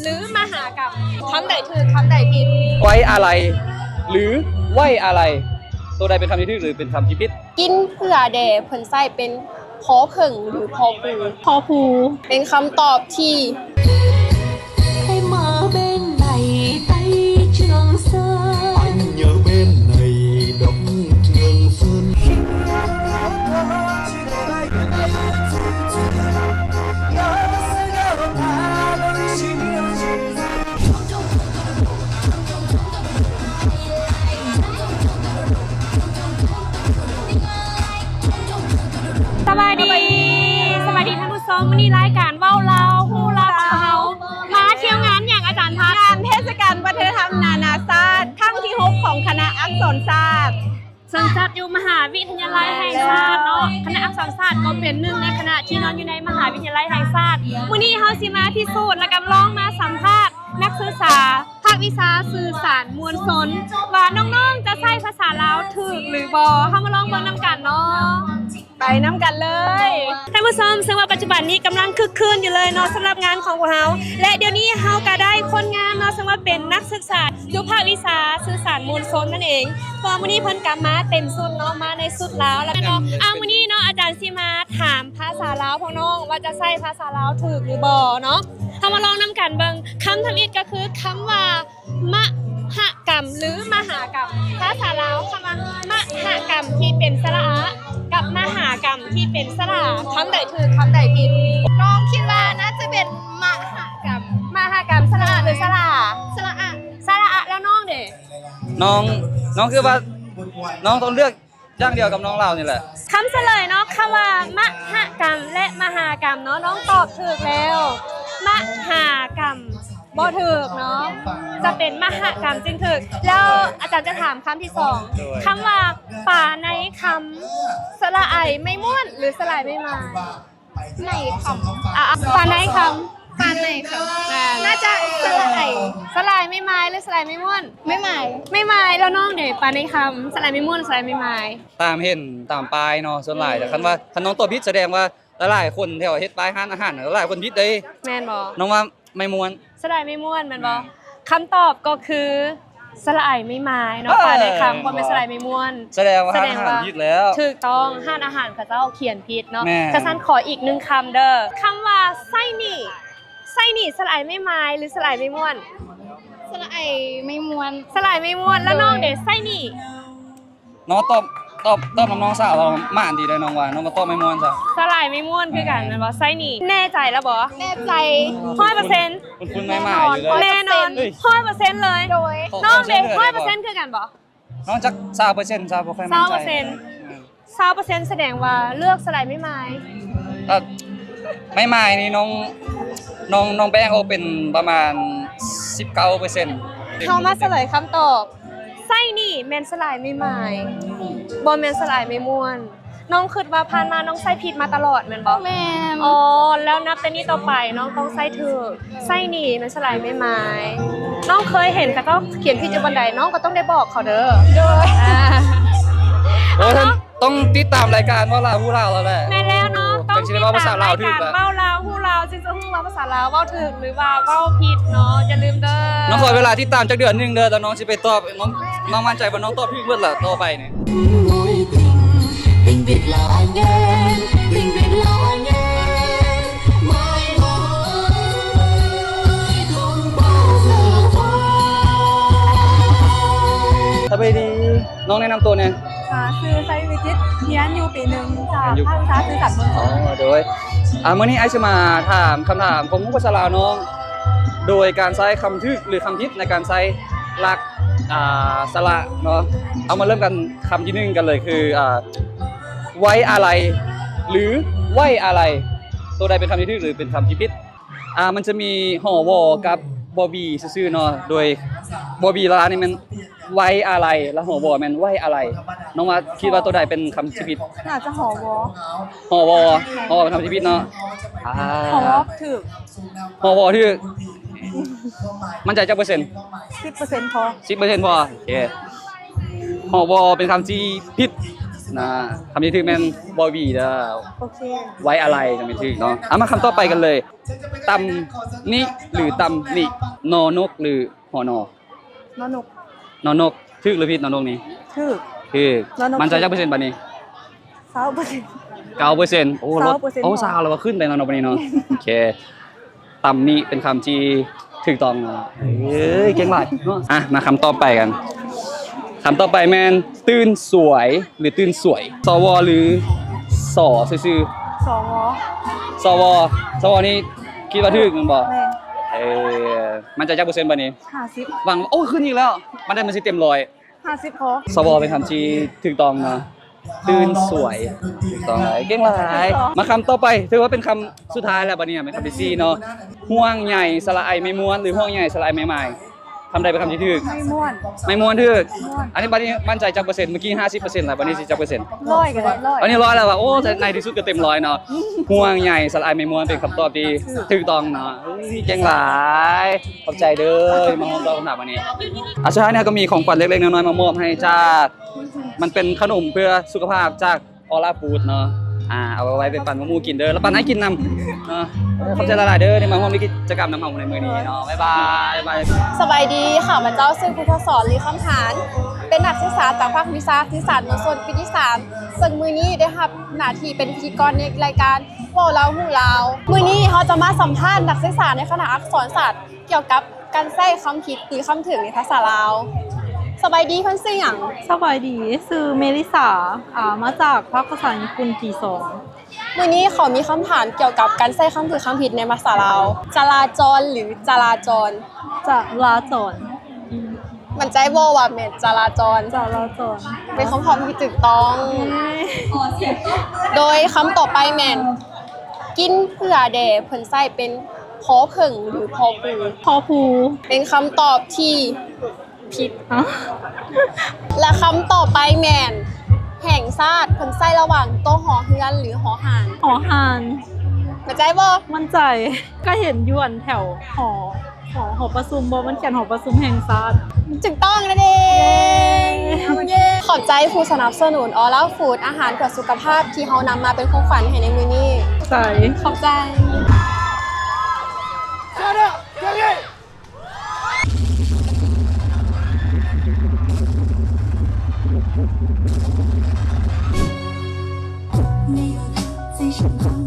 ຫຼືມະຫາກຳ? ຄຳໃດຖືກ ຄຳໃດຜິດ? ໄວ້ອາໄລ ຫຼື ໄວ້ອາໄລ? ໂຕໃດເປັນຄຳທີ່ຖືກ ຫຼື ເປັນຄຳທີ່ຜິດ? ກິນເກືອແດ່ ເພິ່ນໃຊ້ເປັນ ພໍເຜິ້ງ ຫຼື ພໍພູ? ພໍພູ ເປັນຄຳຕອບທີ່ ສະບາຍດີ ສະບາຍດີທ່ານຜູ້ຊົມ. ມື້ນີ້ລາຍການເວົ້າລາວຮູ້ລາວຂອງເຮົາ ມາທ່ຽວງານຫຍັງອາຈານພັດ? ງານເທດສະການວັດທະນະທຳນານາຊາດຄັ້ງທີຫົກຂອງຄະນະອັກສອນສາດ. ເຊິ່ງຈັດຢູ່ມະຫາວິທະຍາໄລແຫ່ງຊາດເນາະ. ຄະນະອັກສອນສາດກໍເປັນໜຶ່ງໃນຄະນະທີ່ນອນຢູ່ໃນມະຫາວິທະຍາໄລແຫ່ງຊາດ. ມື້ນີ້ເຮົາຊິມາພິສູດ ແລ້ວກໍລອງມາສຳພາດນັກສຶກສາພາກວິຊາສື່ສານມວນຊົນ ວ່ານ້ອງໆຈະໃຊ້ພາສາລາວຖືກຫຼືບໍ່. ເຮົາມາລອງເບິ່ງນຳກັນເນາະ. ໄປນຳກັນເລີຍ ທ່ານຜູ້ຊົມ. ເຊິ່ງວ່າປັດຈຸບັນນີ້ກຳລັງຄຶກຄື້ນຢູ່ເລີຍເນາະ ສຳລັບງານຂອງພວກເຮົາ ແລະ ດຽວນີ້ເຮົາກໍໄດ້ຄົນງາມເນາະ ເຊິ່ງວ່າເປັນນັກສຶກສາຢູ່ພາກວິຊາສື່ສານມວນຊົນນັ້ນເອງ ເພາະວ່າມື້ນີ້ເພິ່ນກໍມາເຕັມຊຸດເນາະ ມາໃນຊຸດລາວແລ້ວເນາະ. ເອົາ ມື້ນີ້ເນາະ ອາຈານຊິມາຖາມພາສາລາວພວກນ້ອງວ່າຈະໃຊ້ພາສາລາວຖືກຫຼືບໍ່ເນາະ. ເຮົາມາລອງນຳກັນເບິ່ງ. ຄຳທຳອິດກໍຄືຄຳວ່າ ມະຫະກຳ ຫຼື ມະຫາກຳ? ພາສາລາວຄຳວ່າ ມະຫະກຳ ທີ່ເປັນສະຫຼະອະ ກັບ ມະຫາກຳ ທີ່ເປັນສະຫຼະອາ ຄຳໃດຖືກ ຄຳໃດຜິດ? ນ້ອງຄິດວ່າໜ້າຈະເປັນມະຫະກຳ. ມະຫະກຳ ສະຫຼະອະ ຫຼື ສະຫຼະອາ? ສະຫຼະອະ. ສະຫຼະອະ. ແລ້ວນ້ອງເດ? ນ້ອງ ນ້ອງຄິດວ່າ ນ້ອງຕ້ອງເລືອກ ຢ່າງດຽວກັບນ້ອງລາວນີ້ແຫຼະ. ຄຳສະເຫຼີຍເນາະ ຄຳວ່າມະຫະກຳ ແລະ ມະຫາກຳເນາະ ນ້ອງຕອບຖືກແລ້ວ. ມະຫາກຳບໍ່ຖືກເນາະ ຈະເປັນມະຫະກຳຈຶ່ງຖືກ. ແລ້ວອາຈານຈະຖາມຄຳທີສອງ ໂດຍ ຄຳວ່າປາໃນຄຳ ສະຫຼະໄອໄມ້ມ້ວນ ຫຼື ສະຫຼາຍໄມ້ມາຍ? ໄມ້ຄຳ. ອາ ປາໃນຄຳ. ປາໃນຄຳ. ແມ່ນ. ໜ້າຈະສະຫຼະໄອ. ສະຫຼາຍໄມ້ມາຍ ຫຼື ສະຫຼາຍໄມ້ມ້ວນ? ໄມ້ມາຍ. ໄມ້ມາຍ. ແລ້ວນ້ອງເດ? ປາໃນຄຳ ສະຫຼາຍໄມ້ມ້ວນ ສະຫຼາຍໄມ້ມາຍ? ຕາມເຫັນຕາມປ້າຍເນາະ ສ່ວນຫຼາຍ. ອືມ ແຕ່ຄັນວ່າ ຄັນນ້ອງຕອບຜິດ ສະແດງວ່າຫຼາຍໆຄົນແຖວເຮັດປ້າຍຮ້ານອາຫານ ຫຼາຍໆຄົນຜິດເດ້. ແມ່ນບໍ່? ນ້ອງວ່າໄມ້ມ້ວນ. ສະຫຼາຍໄມ້ມ້ວນແມ່ນບໍ່? ແມ່ນ. ຄຳຕອບກໍຄື ສະຫຼະໄອໄມ້ມາຍເນາະ. ເອີ ປາໃນຄຳ ບໍ່ແມ່ນສະຫຼາຍໄມ້ມ້ວນ. ສະແດງວ່າຮ້ານອາຫານຜິດແລ້ວ. ຖືກຕ້ອງ ຮ້ານອາຫານເຂົາເຈົ້າຂຽນຜິດເນາະ. ແມ່ນ. ຄັນຊັ້ນຂໍອີກໜຶ່ງຄຳເດີ ຄຳວ່າໄຊໜີ້. ໄຊໜີ້ ສະຫຼາຍໄມ້ມາຍ ຫຼື ສະຫຼາຍໄມ້ມ້ວນ? ສະຫຼະໄອໄມ້ມ້ວນ. ສະຫຼາຍໄມ້ມ້ວນ. ແລ້ວນ້ອງເດ? ໂດຍ ໄຊໜີ້. ນ້ອງຕອບ ຕອບ ຕອບນຳນ້ອງສາວ ໝານດີເດ້ນ້ອງວ່າ ນ້ອງກໍຕອບໄມ້ມ້ວນຊະ. ສະຫຼາຍໄມ້ມ້ວນຄືກັນແມ່ນບໍ່? ໄຊໜີ້. ແນ່ໃຈແລ້ວບໍ່? ແນ່ໃຈ ຮ້ອຍເປີເຊັນ. ຄຸນໆ ແມ່ນ ແນ່ນອນ ຮ້ອຍເປີເຊັນເລີຍ. ໂດຍ ນ້ອງເດ? ຮ້ອຍເປີເຊັນຄືກັນບໍ່? ນ້ອງຈັກຊາວເປີເຊັນຊະ ບໍ່ຄ່ອຍໝັ້ນໃຈ. ຊາວເປີເຊັນ. ແມ່ນ. ຊາວເປີເຊັນ ສະແດງວ່າເລືອກສະຫຼາຍໄມ້ມາຍ. ເອີ ໄມ້ມາຍນີ້ນ້ອງ ນ້ອງ ນ້ອງແບ່ງອອກເປັນປະມານສິບເກົ້າເປີເຊັນ. ເຮົາມາສະເຫຼີຍຄຳຕອບ. ໄຊໜີ້ແມ່ນສະຫຼາຍໄມ້ມາຍ ບໍ່ແມ່ນສະຫຼາຍໄມ້ມ້ວນ. ນ້ອງຄິດວ່າຜ່ານມານ້ອງໃຊ້ຜິດມາຕະຫຼອດແມ່ນບໍ່? ແມ່ນ. ອໍ ແລ້ວນັບແຕ່ນີ້ຕໍ່ໄປນ້ອງຕ້ອງໃຊ້ຖືກ. ໄຊໜີ້ແມ່ນສະຫຼາຍໄມ້ມາຍ. ນ້ອງເຄີຍເຫັນເຂົາເຈົ້າຂຽນຜິດຢູ່ບ່ອນໃດ ນ້ອງກໍຕ້ອງໄດ້ບອກເຂົາເດີ. ໂດຍ. ອ່າ ໂອ້ ເອົາເນາະ ຕ້ອງຕິດຕາມລາຍການເວົ້າລາວຮູ້ລາວແລ້ວແຫຼະ. ແມ່ນແລ້ວເນາະ ຕ້ອງຕິດຕາມລາຍການເວົ້າລາວຮູ້ລາວ ຈຶ່ງຈະຮູ້ວ່າພາສາລາວເວົ້າຖືກ ຫຼືວ່າເວົ້າຜິດເນາະ. ຢ່າລືມເດີ ນ້ອງຂໍເວລາຕິດຕາມຈັກເດືອນໜຶ່ງເດີ ແລ້ວນ້ອງຊິໄປຕອບ. ນ້ອງ ນ້ອງໝັ້ນໃຈວ່ານ້ອງຕອບຖືກໝົດລະຕໍ່ໄປນີ້. ສະບາຍດີ ນ້ອງແນະນຳໂຕແດ່. ອ່າ ຊື່ໄຊວິຈິດ ຮຽນຢູ່ປີໜຶ່ງ ຈາກພາກວິຊາສື່ສັງຄົມ. ອໍ ໂດຍ. ອ່າ ມື້ນີ້ອ້າຍຊິມາຖາມຄຳຖາມຄວາມຮູ້ພາສາລາວນ້ອງ ໂດຍການໃຊ້ຄຳຖືກ ຫຼື ຄຳຜິດໃນການໃຊ້ຫຼັກ ອ່າ ສະຫຼະເນາະ. ເອົາມາເລີ່ມກັນ ຄຳທີໜຶ່ງກັນເລີຍ ຄື ອ່າ ໄວ້ອາໄລ ຫຼື ໄວ້ອາໄລ? ໂຕໃດເປັນຄຳທີ່ຖືກ ຫຼື ເປັນຄຳທີ່ຜິດ? ອ່າ ມັນຈະມີ ຫວ ກັບ ວ ວີ ຊື່ໆເນາະ. ໂດຍ ວ ວີ ລະນີ້ແມ່ນໄວ້ອາໄລ ແລະ ຫວ ແມ່ນໄວ້ອາໄລ. ນ້ອງວ່າ ຄິດວ່າໂຕໃດເປັນຄຳທີ່ຜິດ? ໜ້າຈະ ຫວ. ຫວ ຫວ ເປັນຄຳທີ່ຜິດເນາະ. ອ່າ ຫວ ຖືກ. ຫວ ຖືກ. ໝັ້ນໃຈຈັກເປີເຊັນ? ສິບເປີເຊັນພໍ. ສິບເປີເຊັນພໍ. ໂອເຄ ຫວ ເປັນຄຳທີ່ຜິດນະ. ຄຳທີ່ຖືກແມ່ນ ວ ວີ ເດີ. ໂອເຄ ໄວ້ອາໄລ ຄຳທີ່ຖືກເນາະ. ເອົາມາຄຳຕໍ່ໄປກັນເລີຍ. ຕຳ ນິ ຫຼື ຕຳນິ? ນອນົກ ຫຼື ຫໍນໍ? ນອນົກ. ນອນົກ. ຖືກ ຫຼື ຜິດ ນອນົກນີ້? ຖືກ. ຖືກ. ນອນົກ. ໝັ້ນໃຈຈັກເປີເຊັນບາດນີ້? ຊາວເປີເຊັນ. ເກົ້າເປີເຊັນ. ໂອ້ ຊາວເປີເຊັນ. ໂອ້ ຊາວແລ້ວວ່າຂຶ້ນໄປແລ້ວເນາະ ບາດນີ້ເນາະ. ໂອເຄ. ຕຳນິເປັນຄຳທີ່ຖືກຕ້ອງເນາະ. ເອີຍ ເກັ່ງຫຼາຍເນາະ. ອ່ະ ມາຄຳຕໍ່ໄປກັນ. ຄຳຕໍ່ໄປແມ່ນ ຕື່ນສວຍ ຫຼື ຕື່ນສວຍ? ສວ ຫຼື ສ ຊື່ໆ? ສວ. ສວ. ສວ ນີ້ຄິດວ່າຖືກແມ່ນບໍ່? ແມ່ນ. ເອີ ໝັ້ນໃຈຈັກເປີເຊັນບາດນີ້? ຫ້າສິບ. ຫວັງ ໂອ້ ຂຶ້ນອີກແລ້ວ. ໝັ້ນໃຈມັນຊິເຕັມຮ້ອຍ. ຫ້າສິບພໍ. ສວ ເປັນຄຳທີ່ຖືກຕ້ອງເນາະ. ຕື່ນສວຍ. ຖືກຕ້ອງຫຼາຍ. ເກັ່ງຫຼາຍ. ມາຄຳຕໍ່ໄປ ຖືວ່າເປັນຄຳສຸດທ້າຍແລ້ວ ບາດນີ້ເປັນຄຳທີສີ່ເນາະ. ຫ່ວງໃຍ ສະຫຼະໄອ ໄມ້ມ້ວນ ຫຼື ຫ່ວງໃຍ ສະຫຼະໄອ ໄມ້ໝາຍ? ຄຳໃດເປັນຄຳທີ່ຖືກ? ໄມ້ມ້ວນ. ໄມ້ມ້ວນຖືກ. ອັນນີ້ບາດນີ້ໝັ້ນໃຈຈັກເປີເຊັນ? ເມື່ອກີ້ຫ້າສິບເປີເຊັນແລ້ວ ບາດນີ້ຊິຈັກເປີເຊັນ? ຮ້ອຍກໍໄດ້ ຮ້ອຍ. ອັນນີ້ຮ້ອຍແລ້ວວ່າ ໂອ້ ໃນທີ່ສຸດກໍເຕັມຮ້ອຍເນາະ. ຫ່ວງໃຍ ສະຫຼະໄອ ໄມ້ມ້ວນ ເປັນຄຳຕອບທີ່ຖືກຕ້ອງເນາະ. ເກັ່ງຫຼາຍ. ຂອບໃຈເດີ ທີ່ມາຮ່ວມຕອບຄຳຖາມວັນນີ້. ອ່ະ ສຸດທ້າຍນີ້ເຮົາກໍມີຂອງຂວັນເລັກໆນ້ອຍໆມາມອບໃຫ້ຈາກ ມັນເປັນຂະໜົມເພື່ອສຸຂະພາບຈາກ ອໍລາຟູດເນາະ. ອ່າ ເອົາໄວ້ໄປປັນໝູ່ກິນເດີ ແລ້ວປັນອ້າຍກິນນຳເນາະ. ຂອບໃຈຫຼາຍໆເດີ ທີ່ມາຮ່ວມໃນກິດຈະກຳນຳເຮົາໃນມື້ນີ້ເນາະ. ບາຍບາຍ. ບາຍບາຍ. ສະບາຍດີ ຂ້າພະເຈົ້າຊື່ພຸດທະສອນ ລີຄຳຫານ ເປັນນັກສຶກສາຈາກພາກວິຊາສື່ສານມວນຊົນປີທີສາມ ເຊິ່ງມື້ນີ້ໄດ້ຮັບໜ້າທີ່ເປັນພິທີກອນໃນລາຍການເວົ້າລາວຮູ້ລາວ. ມື້ນີ້ເຮົາຈະມາສຳພາດນັກສຶກສາໃນຄະນະອັກສອນສາດ ກ່ຽວກັບການໃຊ້ຄຳຜິດ ຫຼື ຄຳຖືກໃນພາສາລາວ. ສະບາຍດີ ເພິ່ນຊື່ຫຍັງ? ສະບາຍດີ ຊື່ເມລິສາ ອາ ມາຈາກພາກພາສາຍີ່ປຸ່ນປີສອງ. ມື້ນີ້ເຂົາມີຄຳຖາມກ່ຽວກັບການໃຊ້ຄຳຖືກຄຳຜິດໃນພາສາລາວ. ຈະລາຈອນ ຫຼື ຈະລາຈອນ? ຈະລາຈອນ. ໝັ້ນໃຈບໍ່ວ່າແມ່ນຈະລາຈອນ? ຈະລາຈອນ. ເປັນຄຳຕອບທີ່ຖືກຕ້ອງ. ເຢ້. ໂດຍຄຳຕໍ່ໄປແມ່ນ ກິນເຜື່ອແດ່ ເພິ່ນໃຊ້ເປັນ ພໍເຜິ້ງ ຫຼື ພໍພູ? ພໍພູ. ເປັນຄຳຕອບທີ່ຜິດ. ເອົ້າ. ແລະ ຄຳຕໍ່ໄປແມ່ນ ແຫ່ງຊາດ ເພິ່ນໃຊ້ລະຫວ່າງຕົວ ຫໍເຮືອນ ຫຼື ຫໍຫ່ານ? ຫໍຫ່ານ. ໝັ້ນໃຈບໍ່? ໝັ້ນໃຈ. ກໍເຫັນຢູ່ອັນແຖວຫໍ ຫໍ ຫໍປະຊຸມບໍ່? ມັນຂຽນຫໍປະຊຸມແຫ່ງຊາດ. ຖືກຕ້ອງນັ້ນເອງ. ເຢ້. ຂອບໃຈຜູ້ສະໜັບສະໜູນ ອໍລາຟູດ ອາຫານເພື່ອສຸຂະພາບ ທີ່ເຮົານຳມາເປັນຂອງຂວັນໃຫ້ໃນມື້ນີ້. ໃຈ. ຂອບໃຈ. 没有他，在身旁。